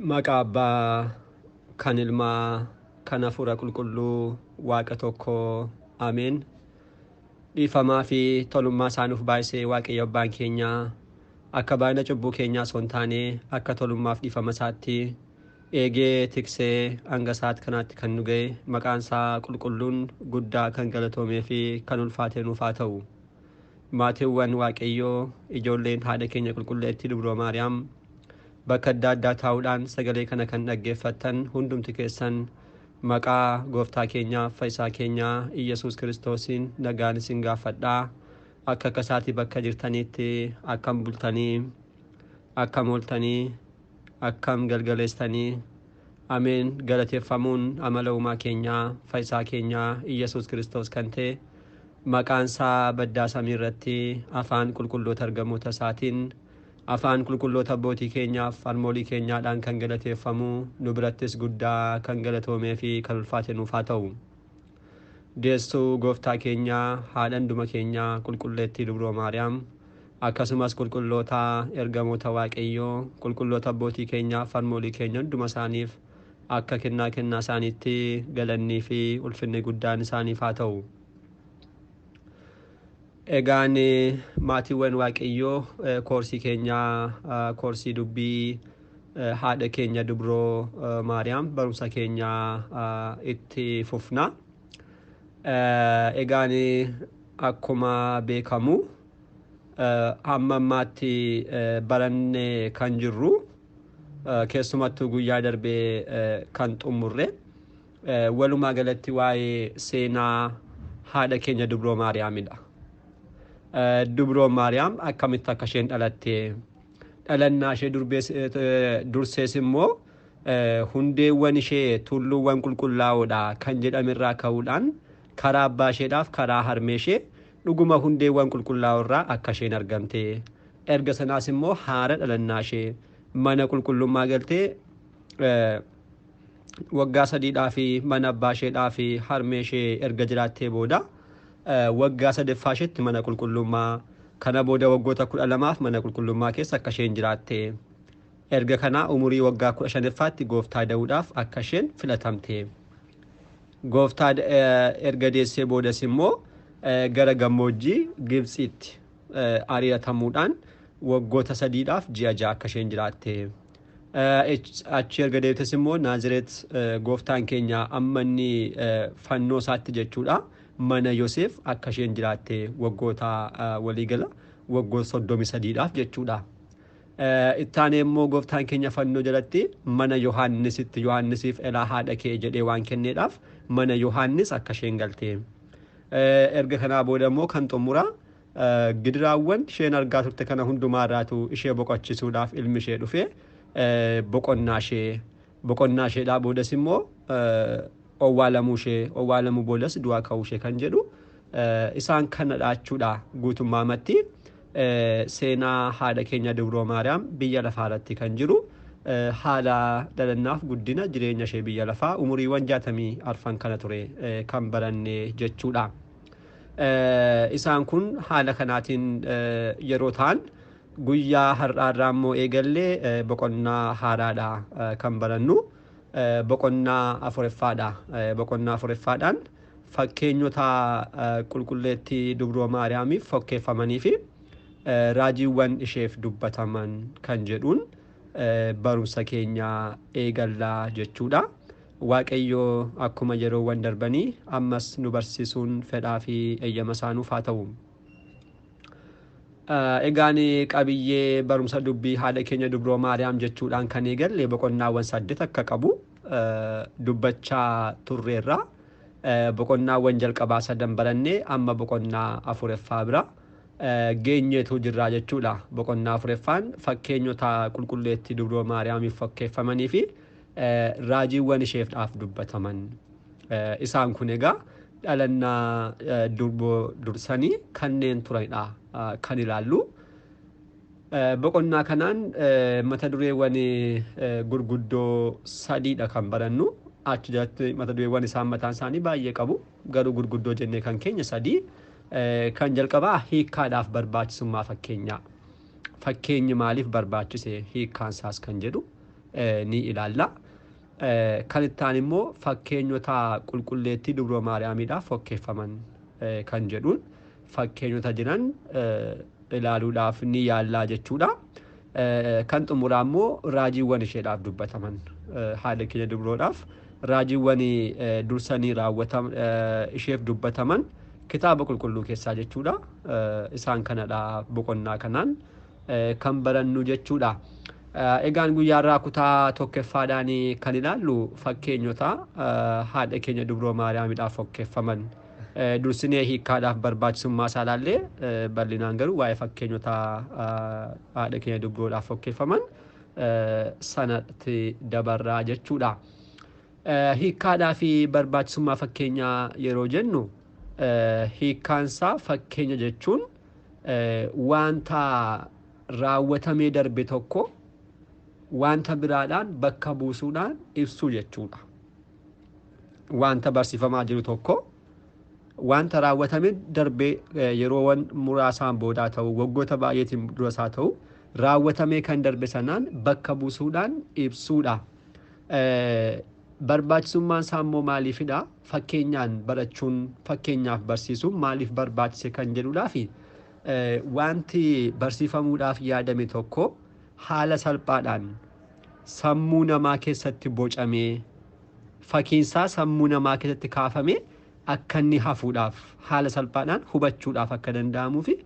Maqaa Abbaa kan Ilmaa kan Hafuura Qulqulluu Waaqa tokko Ameen. Dhiifamaa fi tolummaa isaa nuuf baay'isee Waaqayyo Abbaan keenya akka baay'ina cubbuu keenyaa osoo hin taane akka tolummaaf dhiifama isaatti eegee tiksee hanga sa'aat kanaatti kan nu ga'e maqaan isaa qulqulluun guddaa kan galatoomee fi kan ulfaate nuuf haa ta'u. Maatiiwwan Waaqayyoo ijoolleen haadha keenya qulqulleettii Dubroo Maariyaam bakka adda addaa taa'uudhaan sagalee kana kan dhaggeeffattan hundumti keessan maqaa gooftaa keenyaa fayyisaa keenyaa Iyyasuus Kiristoosiin nagaan isin gaafadhaa. Akka akkasaatii bakka jirtaniitti akkam bultanii, akkam ooltanii, akkam galgaleessitanii. Ameen. Galateeffamuun amala uumaa keenyaa fayyisaa keenyaa Iyyasuus Kiristoos kan ta'e maqaan isaa baddaa samii irratti afaan qulqulloota ergamoota isaatiin afaan qulqulloota abbootii keenyaaf harmoolii keenyaadhaan kan galateeffamu nu birattis guddaa kan galatoomee fi kan ulfaate nuuf haa ta'u. Deessuu gooftaa keenyaa haadha hunduma keenyaa qulqulleettii Dubroo Maariyaam akkasumas qulqulloota ergamoota Waaqayyoo qulqulloota abbootii keenyaaf harmoolii keenya hunduma isaaniif akka kennaa kennaa isaaniitti galannii fi ulfinni guddaan isaaniif haa ta'u. Egaan maatiiwwan Waaqayyoo koorsii keenyaa koorsii dubbii haadha keenya Dubroo Maariyaam barumsa keenyaa itti fufna. Egaan akkuma beekamu hamma ammaatti barannee kan jirru keessumattuu guyyaa darbee kan xumurre walumaa galatti waa'ee seenaa haadha keenya Dubroo Maariyaamidha. Dubroo Maariyaam akkamitti akka isheen dhalatte, dhalannaa ishee dursees immoo hundeewwan ishee tulluuwwan qulqullaa'oodha kan jedhamerraa ka'uudhaan karaa abbaa isheedhaaf karaa harmee ishee dhuguma hundeewwan qulqullaa'oo irraa akka isheen argamte, erga sanaas immoo haara dhalannaa ishee mana qulqullummaa galtee waggaa sadiidhaa fi mana abbaa isheedhaa fi harmee ishee erga jiraattee booda waggaa sadaffaa isheetti mana qulqullummaa kana booda waggoota 12 mana qulqullummaa keessa akka isheen jiraatte, erga kanaa umurii waggaa 15ffaatti gooftaa da'uudhaaf akka isheen filatamte, gooftaa erga deessee boodas immoo gara gammoojjii Gibxiitti ari'atamuudhaan waggoota 3dhaaf ji'a 6 akka isheen jiraatte, achi erga deebtes immoo Naazireet gooftaan keenya amma inni fannoo isaatti jechuudha mana Yoseef akka isheen jiraatte waggoota waliigala waggoota 33dhaaf jechuudha. Ittaanee immoo gooftaan keenya fannoo jalatti mana Yohaannisitti Yohaannisiif elaa haadha kee jedhee waan kenneedhaaf mana Yohaannis akka isheen galte. Erga kanaa booda immoo kan xumura gidiraawwan isheen argaa turte kana hundumaa irraatu ishee boqochisuudhaaf ilmi ishee dhufe boqonnaa isheedhaa boodas immoo owwaalamuu ishee, owwaalamuu boodas du'aa ka'uu ishee kan jedhu isaan kana dhaachuudha guutummaamatti seenaa haadha keenya Dubroo Maariyaam biyya lafaa irratti kan jiru haala dhalannaaf guddina jireenya ishee biyya lafaa umuriiwwan 64 kana ture kan baranne jechuudha. Isaan kun haala kanaatiin yeroo ta'an guyyaa har'aarraa immoo eegallee boqonnaa haaraadha kan barannu. Boqonnaa afureffaadha. Boqonnaa afureffaadhaan fakkeenyota qulqulleettii Dubroo Maariyaamiif fakkeeffamanii fi raajiiwwan isheef dubbataman kan jedhuun barumsa keenya eegallaa jechuudha. Waaqayyo akkuma yeroowwan darbanii ammas nu barsiisuun fedhaa fi eeyyama isaa nuuf haa ta'u. Egaan qabiyyee barumsa dubbii haadha keenya Dubroo Maariyaam jechuudhaan kan eegalle boqonnaawwan 8 akka qabu dubbachaa turreerra. Boqonnaawwan jalqabaa 3 barannee amma boqonnaa afureffaa bira geenyeetu jirraa jechuudha. Boqonnaa afureffaan fakkeenyota qulqulleettii Dubroo Maariyaamiif fakkeeffamanii fi raajiiwwan isheefdhaaf dubbataman. Isaan kun egaa dhalannaa durboo dursanii kanneen turanidha kan ilaallu. Boqonnaa kanaan mata dureewwan gurguddoo sadiidha kan barannu. Achi jalatti mata dureewwan isaan mataan isaanii baay'ee qabu. Garuu gurguddoo jennee kan keenya sadii. Kan jalqabaa hiikkaadhaaf barbaachisummaa fakkeenyaa. Fakkeenyi maaliif barbaachise hiikkaan isaas kan jedhu ni ilaalla. Kan itti aanu immoo fakkeenyota qulqulleettii Dubroo Maariyaamiidhaaf fokkeeffaman kan jedhuun fakkeenyota jiran ilaaluudhaaf ni yaallaa jechuudha. Kan xumuraa immoo raajiiwwan isheedhaaf dubbataman, haadha keenya dubroodhaaf raajiiwwan dursanii raawwataman isheef dubbataman kitaaba qulqulluu keessaa jechuudha. Isaan kanadha boqonnaa kanaan kan barannu jechuudha. Egaan guyyaarraa kutaa tokkoffaadhaan kan ilaallu fakkeenyota haadha keenya Dubroo Maariyaamiidhaaf fokkeeffaman. Dursinee hiikkaadhaaf barbaachisummaa isaa ilaallee, bal'inaan garuu waa'ee fakkeenyota haadha keenya dubroodhaaf fokkeeffaman sanatti dabarraa jechuudha. Hiikkaadhaa fi barbaachisummaa fakkeenyaa yeroo jennu, hiikkaansaa fakkeenya jechuun wanta raawwatamee darbe tokko wanta biraadhaan bakka buusuudhaan ibsuu jechuudha. Wanta barsiifamaa jiru tokko wanta raawwatamee darbee yeroowwan muraasaan boodaa ta'u, waggoota baay'eetiin durasaa ta'u, raawwatamee kan darbe sanaan bakka buusuudhaan ibsuudha. Barbaachisummaan isaa immoo maaliifidha? Fakkeenyaan barachuun, fakkeenyaaf barsiisuun maaliif barbaachise kan jedhuudhaafi, wanti barsiifamuudhaaf yaadame tokko haala salphaadhaan sammuu namaa keessatti bocamee, fakkiinsaa sammuu namaa keessatti kaafamee akka inni hafuudhaaf, haala salphaadhaan hubachuudhaaf akka danda'amuu fi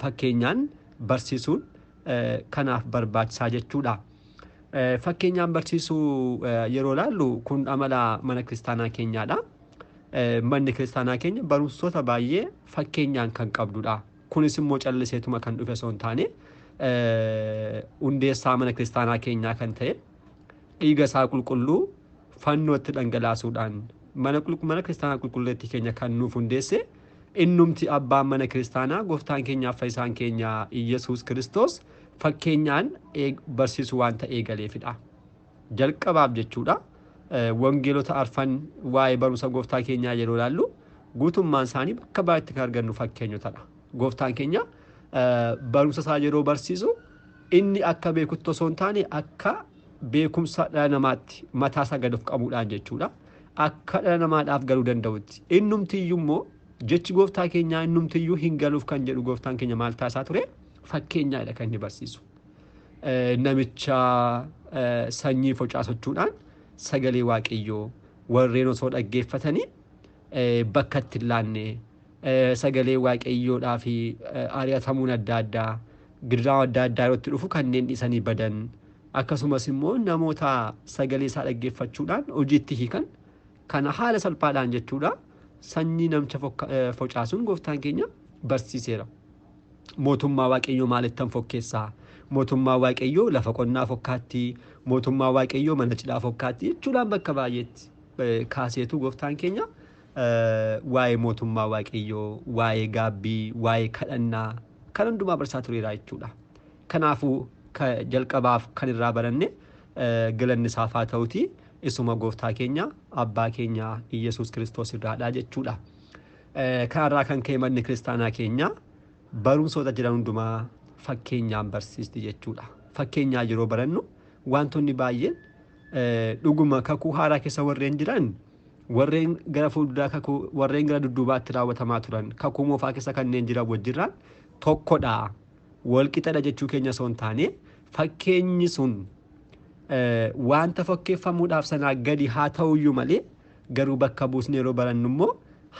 fakkeenyaan barsiisuun kanaaf barbaachisaa jechuudha. Fakkeenyaan barsiisuu yeroo ilaallu, kun amala mana kiristaanaa keenyaadha. Manni kiristaanaa keenya barumsoota baay'ee fakkeenyaan kan qabdudha. Kunis immoo calliseetuma kan dhufe osoo hin taane, hundeessaa mana kiristaanaa keenyaa kan ta'e dhiiga isaa qulqulluu fannootti dhangalaasuudhaan mana kiristaanaa qulqulleettii keenya kan nuuf hundeesse, innumti abbaan mana kiristaanaa, gooftaan keenyaaf fayyisaan keenya Iyyasuus Kiristoos fakkeenyaan barsiisuu waanta eegaleefidha. Jalqabaaf jechuudha. Wangeelota arfan waa'ee barumsa gooftaa keenyaa yeroo ilaallu, guutummaan isaanii bakka baay'eetti kan argannu fakkeenyotadha. Gooftaan keenya barumsa isaa yeroo barsiisu inni akka beekutti osoo hin taane, akka beekumsa dhala namaatti mataa isaa gad of qabuudhaan jechuudha. Akka dhala namaadhaaf galuu danda'utti. Innumtiyyuu immoo jechi gooftaa keenyaa innumtiyyuu hin galuuf kan jedhu, gooftaan keenya maal taasisaa ture? Fakkeenyaadha kan inni barsiisu. Namicha sanyii facaasachuudhaan sagalee Waaqayyoo warreen osoo dhaggeeffatanii bakka itti hin laanne, sagalee Waaqayyoodhaa fi ari'atamuun adda addaa, gidiraan adda addaa yeroo itti dhufu kanneen dhiisanii badan, akkasumas immoo namoota sagalee isaa dhaggeeffachuudhaan hojiitti hiikan kana haala salphaadhaan jechuudha sanyii namicha facaasuun gooftaan keenya barsiiseera. Mootummaa Waaqayyoo maalittan fokkeessaa? Mootummaa Waaqayyoo lafa qonnaa fokkaatti, mootummaa Waaqayyoo mana cidhaa fokkaatti jechuudhaan bakka baay'eetti kaaseetu gooftaan keenya waa'ee mootummaa Waaqayyoo, waa'ee gaabbii, waa'ee kadhannaa kan hundumaa barsiisaa tureera jechuudha. Kanaafuu jalqabaaf kan irraa baranne, galanni isaaf haa ta'uti, isuma gooftaa keenya abbaa keenya Iyyasuus Kiristoos irraadha jechuudha. Kanarraa kan ka'e manni kiristaanaa keenya barumsoota jiran hundumaa fakkeenyaan barsiisti jechuudha. Fakkeenyaa yeroo barannu wantoonni baay'een dhuguma kakuu haaraa keessa warreen jiran, warreen gara fuulduraa kakuu, warreen gara dudduubaatti raawwatamaa turan kakuu moofaa keessa kanneen jiran wajjirraan tokkodha. Walqixadha jechuu keenya osoo hin taane, fakkeenyi sun wanta fakkeeffamuudhaaf sanaa gadi haa ta'uyyuu malee, garuu bakka buusne yeroo barannu immoo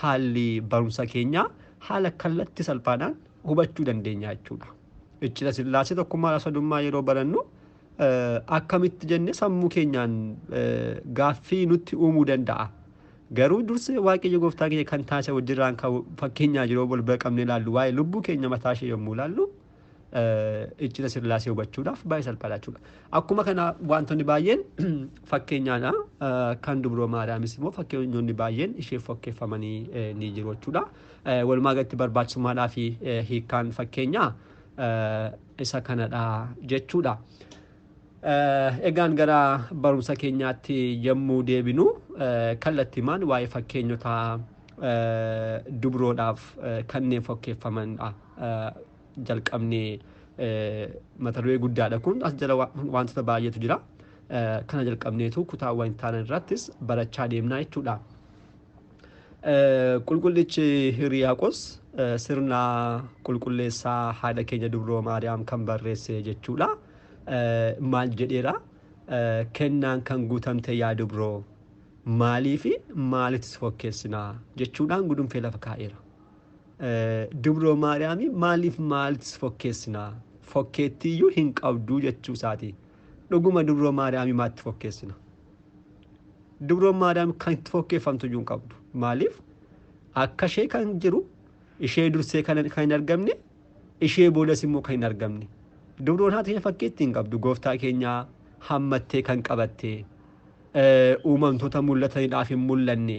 haalli barumsa keenyaa haala kallattii salphaadhaan hubachuu dandeenya jechuudha. Iccita Sillaasee tokkummaa sadummaa yeroo barannu akkamitti jennee sammuu keenyaan gaaffii nutti uumuu danda'a. Garuu dursee Waaqayyo gooftaa keenya kan taasise wajjirraan fakkeenyaa yeroo wal bira qabnee ilaallu, waa'ee lubbuu keenya mataa ishee yommuu ilaallu, iccita Sillaasee hubachuudhaaf baay'ee salphaadha jechuudha. Akkuma kana wantoonni baay'een fakkeenyaadha. Kan Dubroo Maariyaamis immoo fakkeenyonni baay'een isheef fakkeeffamanii ni jiru jechuudha. Walumaa galatti barbaachisummaadhaa fi hiikkaan fakkeenyaa isa kanadha jechuudha. Egaan gara barumsa keenyaatti yommuu deebinu, kallattiimaan waa'ee fakkeenyota dubroodhaaf kanneen fakkeeffamanidha. Jalqabnee Mata duree guddaadha kun, as jala wantoota baay'eetu jira. Kana jalqabneetu kutaawwan taanan irrattis barachaa deemnaa jechuudha. Qulqullichi Hiriyaaqos sirna qulqulleessaa haadha keenya Dubroo Maariyaam kan barreesse jechuudha. Maal jedheera? Kennaan kan guutamte yaa dubroo, maalii fi maalittis fokkeessinaa jechuudhaan gudunfee lafa kaa'eera. Dubroo Maariyaamii maaliif maalittis fokkeessinaa? Fokkeettiiyyuu hin qabduu jechuu isaati. Dhuguma Dubroo Maariyaamii maatti fokkeessina? Dubroo Maariyaam kan itti fokkeeffamtu iyyuu hin qabdu. Maaliif? Akka ishee kan jiru, ishee dursee kan hin argamne, ishee boodas immoo kan hin argamne. Dubroon haati keenya fakkeetti hin qabdu. Gooftaa keenyaa hammattee kan qabatte, uumamtoota mul'ataniidhaaf hin mul'anne,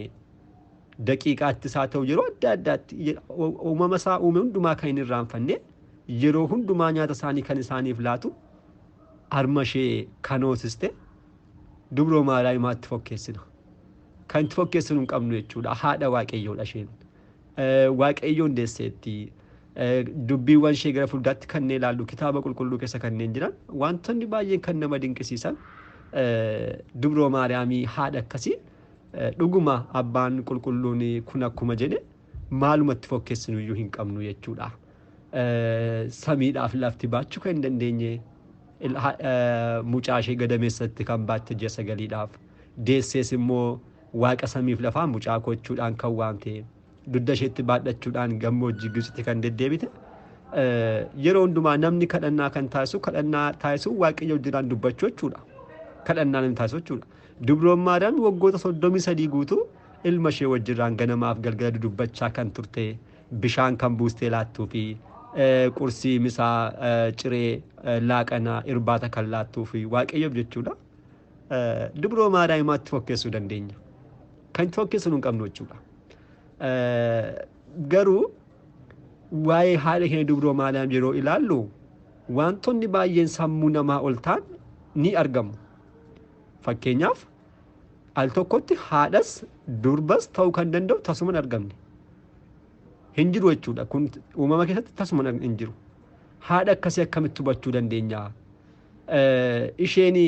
daqiiqaatti isaa ta'u yeroo adda addaatti uumama isaa uume hundumaa kan hin irraanfanne, yeroo hundumaa nyaata isaanii kan isaaniif laatu, harma ishee kan hoosiste Dubroo Maariyaamitti fokkeessina. Kan itti fokkeessinu hin qabnu jechuudha. Haadha Waaqayyoodha isheen. Waaqayyoon deesseetti. Dubbiiwwan ishee gara fuulduraatti kanneen ilaallu, kitaaba qulqulluu keessa kanneen jiran wantoonni baay'een kan nama dinqisiisan, Dubroo Maariyaamii haadha akkasii dhuguma abbaan qulqulluun kun akkuma jedhe maalumatti fokkeessinu iyyuu hin qabnu jechuudha. Samiidhaaf lafti baachuu kan hin dandeenye mucaa ishee gadameessatti kan baatte ji'a 9dhaaf, deessees immoo waaqa samiif lafaa mucaa gochuudhaan kan waamte, dugda isheetti baadhachuudhaan gammoojjii Gibxitti kan deddeebite, yeroo hundumaa namni kadhannaa kan taasisu, kadhannaa taasisu Waaqayyo wajjinaan dubbachuu jechuudha. Kadhannaa namni taasisu jechuudha. Dubroon Maariyaam waggoota 33 guutuu ilma ishee wajjirraan ganamaaf galgala dubbachaa kan turte, bishaan kan buustee laattuu fi qursii, misaa, ciree, laaqanaa, irbaata kan laattuu fi Waaqayyoof jechuudha. Dubroo Maariyaamitti fokkeessuu dandeenya. Kan itti fokkeessinu hin qabnu jechuudha. Garuu waa'ee haadha keenya Dubroo Maariyaam yeroo ilaallu wantoonni baay'een sammuu namaa ol ta'an ni argamu. Fakkeenyaaf, al tokkotti haadhas durbas ta'uu kan danda'u tasuma hin argamne. Hin jiru jechuudha. Kun uumama keessatti tasuma hin jiru. Haadha akkasii akkamitti hubachuu dandeenya? Isheen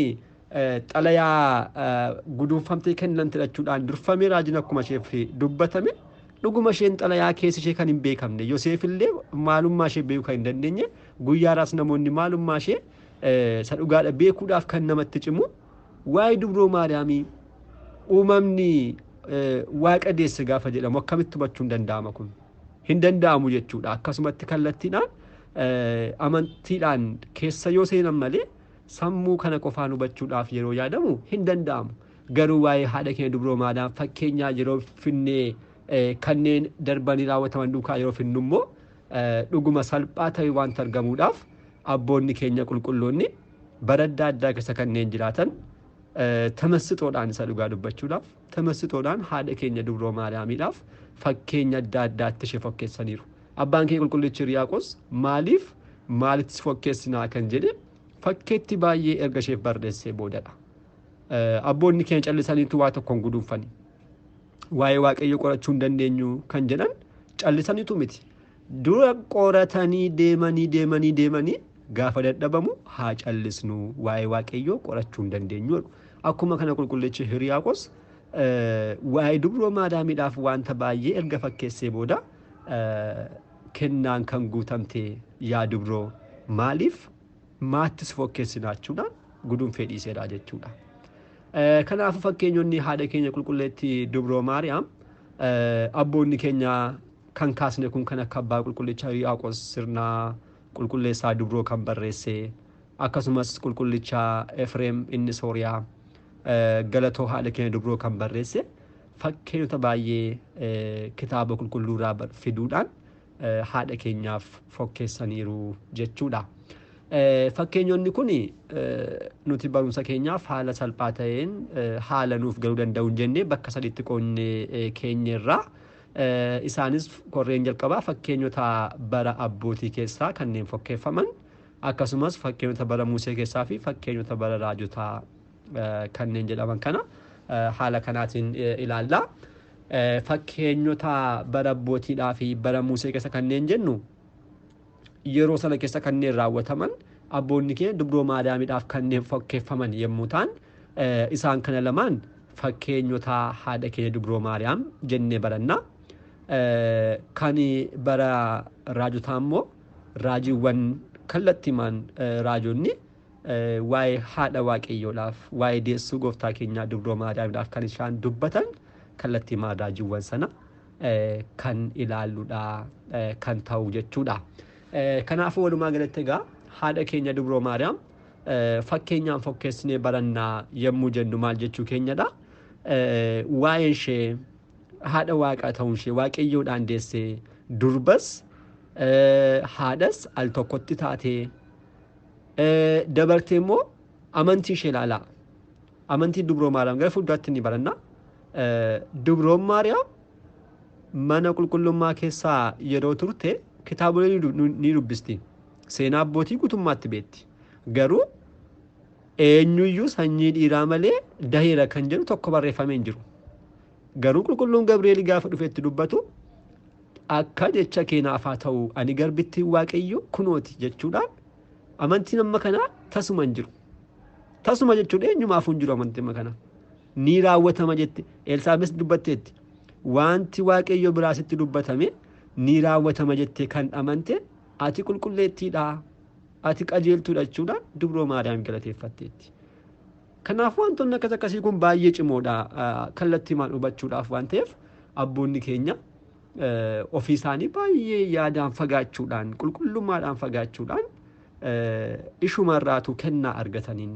xalayaa guduunfamtee kennamte jechuudhaan durfamee raajiin akkuma isheef dubbatame, dhuguma isheen xalayaa keessa ishee kan hin beekamne, Yoseef illee maalummaa ishee beekuu kan hin dandeenye, guyyaadhaas namoonni maalummaa ishee isa dhugaadha beekuudhaaf kan namatti cimu, waa'ee Dubroo Maariyaamii uumamni waaqa deesse gaafa jedhamu akkamitti hubachuun danda'ama? Kun hin danda'amu jechuudha. Akkasumatti kallattiidhaan amantiidhaan keessa yoo seenan malee sammuu kana qofaan hubachuudhaaf yeroo yaadamu hin danda'amu. Garuu waa'ee haadha keenya Dubroo Maariyaam fakkeenyaa yeroo finnee, kanneen darbanii raawwataman duukaa yeroo finnu immoo dhuguma salphaa ta'e wanta argamuudhaaf, abboonni keenya qulqulloonni bara adda addaa keessa kanneen jiraatan tamassixoodhaan, isa dhugaa dubbachuudhaaf, tamassixoodhaan haadha keenya Dubroo Maariyaamiidhaaf fakkeenya adda addaatti ishee fokkeessaniiru. Abbaan keenya qulqullichi Hiriyaaqos maaliif maalitti fokkeessinaa kan jedhe fakkeetti baay'ee erga isheef barreessee boodadha. Abboonni keenya callisaniitu waa tokkoon guduunfani. Waa'ee Waaqayyo qorachuu hin dandeenyu kan jedhan callisaniitu miti. Dura qoratanii deemanii deemanii deemanii gaafa dadhabamu haa callisnu, waa'ee Waaqayyoo qorachuu hin dandeenyu jedhu. Akkuma kana qulqullichi Hiriyaaqos waa'ee Dubroo Maariyaamiidhaaf wanta baay'ee erga fakkeessee booda, kennaan kan guutamte yaa dubroo, maaliif maattis fokkeessinaachuudhaan guduunfee dhiiseedha jechuudha. Kanaafuu fakkeenyonni haadha keenya qulqulleettii Dubroo Maariyaam abboonni keenya kan kaasne kun, kan akka abbaa qulqullicha Hiriyaaqos sirna qulqulleessaa dubroo kan barreesse, akkasumas qulqullicha Efreem inni Sooriyaa galatoo haadha keenya dubroo kan barreesse, fakkeenyota baay'ee kitaaba qulqulluurraa fiduudhaan haadha keenyaaf fokkeessaniiru jechuudha. Fakkeenyonni kun nuti barumsa keenyaaf haala salphaa ta'een haala nuuf galuu danda'u jennee bakka sadiitti qoonnee keenyerraa. Isaanis korreen jalqabaa fakkeenyota bara abbootii keessaa kanneen fokkeeffaman, akkasumas fakkeenyota bara Musee keessaa fi fakkeenyota bara raajotaa kanneen jedhaman kana haala kanaatiin ilaalla. Fakkeenyota bara abbootiidhaa fi bara Musee keessa kanneen jennu yeroo sana keessa kanneen raawwataman abboonni keenya dubroo Maariyaamiidhaaf kanneen fakkeeffaman yommuu ta'an, isaan kana lamaan fakkeenyota haadha keenya dubroo Maariyaam jennee baranna. Kan bara raajotaa immoo raajiiwwan kallattimaan raajonni waa'ee haadha waaqayyoodhaaf, waa'ee deessuu gooftaa keenyaa dubroo Maariyaamiidhaaf kan isaan dubbatan kallattimaan raajiiwwan sana kan ilaalluudha kan ta'u jechuudha. Kanaafuu walumaa galatti egaa haadha keenya dubroo Maariyaam fakkeenyaan fakkeessinee barannaa yommuu jennu maal jechuu keenyadha. Waa'een ishee haadha waaqaa ta'uun ishee, waaqayyoodhaan deessee, durbas haadhas al tokkotti taatee, dabartee immoo amantii ishee ilaalaa. Amantii dubroo Maariyaam gara fuulduraatti ni baranna. Dubroon Maariyaam mana qulqullummaa keessaa yeroo turte kitaabolee ni dubbisti. Seenaa abbootii guutummaatti beekti. Garuu eenyuyyuu sanyii dhiiraa malee daheera kan jedhu tokko barreeffamee hin jiru. Garuu qulqulluun Gabri'eel gaafa dhufeetti dubbatu, "Akka jecha keenaaf haa ta'u, ani garbittiin waaqayyo kunooti" jechuudhaan, amantiin amma kanaa tasuma hin jiru. Tasuma jechuudha, eenyumaafuu hin jiru amantiin amma kanaa. Ni raawwatama jette. Elsaabees dubbatteetti. Wanti waaqayyo biraa sitti dubbatame ni raawwatama jettee kan amante ati qulqulleettiidha. Ati qajeeltuudha jechuudhaan dubroo Maariyaam galateeffatteetti. Kanaaf wantoonni akkas akkasii kun baay'ee cimoodha kallattiimaan hubachuudhaaf waan ta'eef, abboonni keenya ofii isaanii baay'ee yaadaan fagaachuudhaan, qulqullummaadhaan fagaachuudhaan, ishumarraatu kennaa argataniin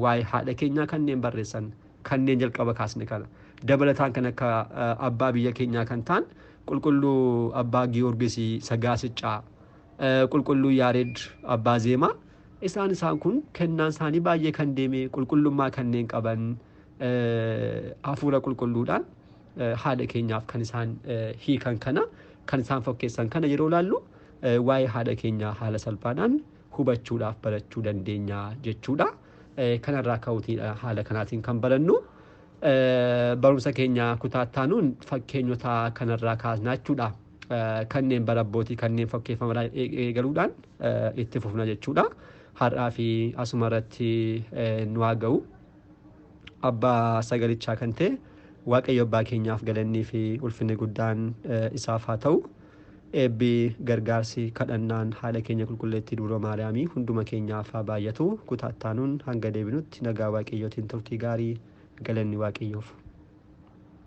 waa'ee haadha keenyaa kanneen barreessan kanneen jalqaba kaasne kana dabalataan kan akka abbaa biyya keenyaa kan ta'an qulqulluu abbaa Giyoorgisii Sagaasiccaa, qulqulluu Yaared abbaa Zeemaa, isaan kun kennaan isaanii baay'ee kan deeme, qulqullummaa kanneen qaban, hafuura qulqulluudhaan haadha keenyaaf kan isaan hiikan kana, kan isaan fakkeessan kana yeroo ilaallu, waa'ee haadha keenyaa haala salphaadhaan hubachuudhaaf barachuu dandeenya jechuudha. Kanarraa ka'uutiidha haala kanaatiin kan barannu. Barumsa keenya kutaa ittaanuun fakkeenyota kanarraa kaasnaa jechuudha. Kanneen bara abbootii kanneen fakkeeffaman eegaluudhaan itti fufna jechuudha. Har'aa fi asuma irratti nu haa ga'u. Abbaa sagalichaa kan ta'e Waaqayyo abbaa keenyaaf galannii fi ulfinni guddaan isaaf haa ta'u. Eebbi, gargaarsi, kadhannaan haadha keenya qulqulleettii Dubroo Maariyaamii hunduma keenyaaf haa baay'atu. Kutaa ittaanuun hanga deebinutti nagaa Waaqayyootiin turtii gaarii, galanni Waaqayyoof.